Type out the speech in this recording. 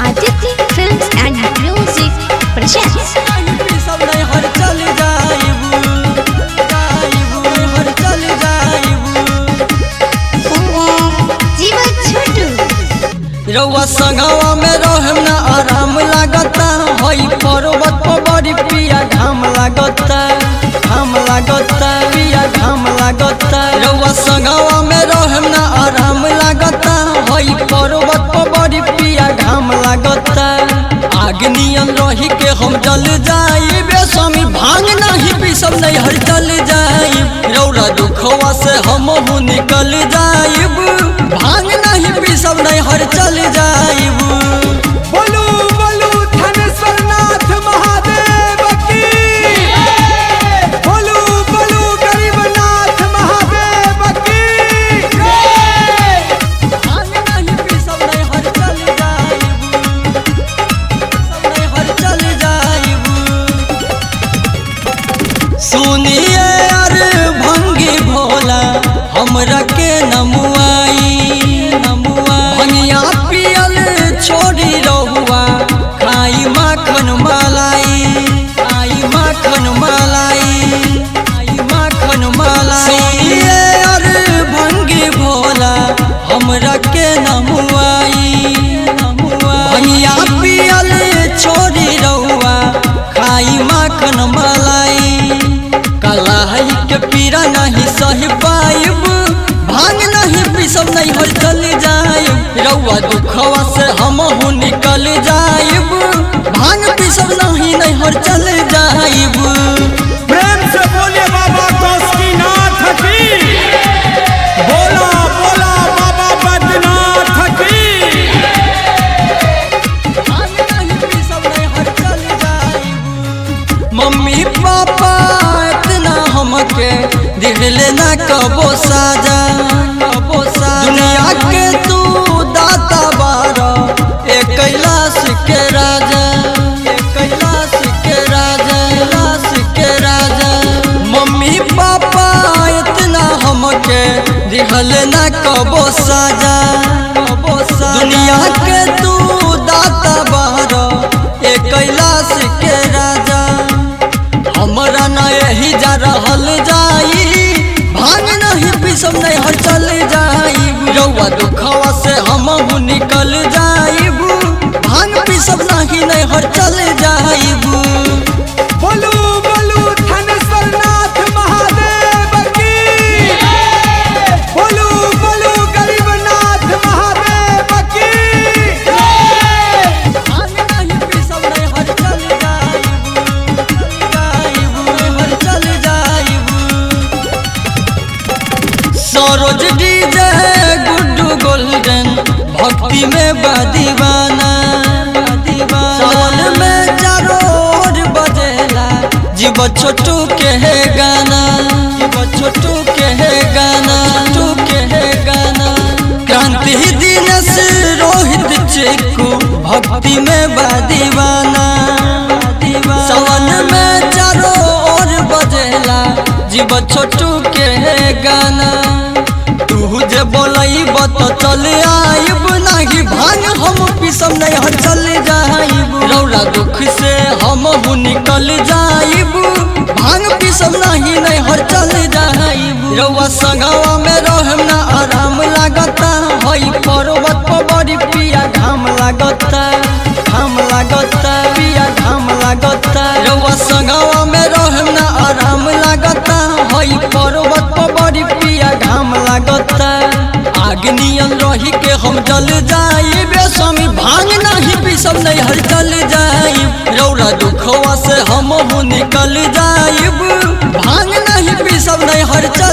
Aditya Films and Music presents. नहीं पीसब नैहर चल जाइब, जाइब नैहर चल जाइब। Singer Jiva Chotu. रउआ संगवा में रहम ना आराम लागता, हई पर्वत पर बड़ी पिया घाम लागता, घाम लागता पिया घाम लागता। रउआ संगवा में रहम ना आराम लागता, हई पर्वत पर बड़ी पिया घाम लागता। आग नियन रही के हम जल जाइब, स्वामी भांग नहीं पीसब नैहर चल जाइब। रउरा दुखवा से हमहू निकल जाइब, भांग नहीं पीसब नैहर चल जाइब। बोलू बोलू धनेश्वर नाथ महादेव की, बोलू बोलू गरीबनाथ महादेव की। भांग नहीं पीसब नैहर चल जाइब, नैहर चल जाइब। सुनिए अरे भंगी भोला हमरा के नमुआई, नमुआई भंगिया पियल छोड़ी रहुआ खाई माखन मलाई, खाई माखन मलाई, खाई माखन मलाई। सुनिए अरे भंगी भोला हमरा के नमुआई, नमुआई भंगिया पियल छोड़ी रहुआ खाई माखन मलाई। कलाई के पीरा नहीं सही पाइब, भांग नहीं पीसब नैहर चल जाइब। रउआ दुखवा से हमहू निकल जाइब, भांग पीसब नहीं नैहर चल जाइब। प्रेम से बोले बाबा कौशकीनाथ की, बोला बोला बाबा बैद्यनाथ की। भांग नहीं पीसब नैहर चल जाइब। मम्मी पापा इतना हमके दिहले ना कबो साजा, कबो साजा। दुनिया के तू दाता बारा ए कैलाश के राजा, ए कैलाश के राजा, कैलाश के राजा। मम्मी पापा इतना हमके दिहले ना कबो साजा, कबो साजा। दुनिया के तू दाता बारा ए कैलाश के राजा। हमरा ना यही जा रहल जाई, भांग नहीं पीसब नैहर चल जाइब। रउआ दुखवा से हमहू निकल जाइब, भांग पीसब नहीं नैहर चल जाइब। बोलू बोलू धनेश्वर नाथ महादेव की, बोलू बोलू गरीबनाथ महादेव की। भांग नहीं पीसब नैहर चल जाइब, जाइब नैहर चल जाइब। सरोज डीजे गुड्डू गोल्डन भक्ति में बा दीवाना, सावन में चारों ओर बजेला जीव छोटू के है गाना, जीव छोटू के है गाना, छोटू के है गाना। क्रांति दिनेश रोहित चिक्कू भक्ति में बा दीवाना, सावन में चारों ओर बजेला जीव छोटू के है गाना। तू जे बोलैब त चल आइब, नाही भांग हम पीसब नैहर चल जाइब। रौरा दुख से हमहू निकल जाइब, भांग पीसब नहीं नैहर चल जाइब। रउआ संगवा में रहम ना आराम लागता, हई पर्वत पर बड़ी पिया घाम लागता, घाम लागता पिया घाम लागता। रउआ संगवा में रहम ना आराम लागता, हई पर्वत पर बड़ी पिया घाम लागता। आग नियन रही के हम जल जाइब, स्वामी भांग नहीं पीसब नैहर चल जाइब। रौरा दुखवा से हमहू निकल जाइब, भांग नहीं पीसब नैहर चल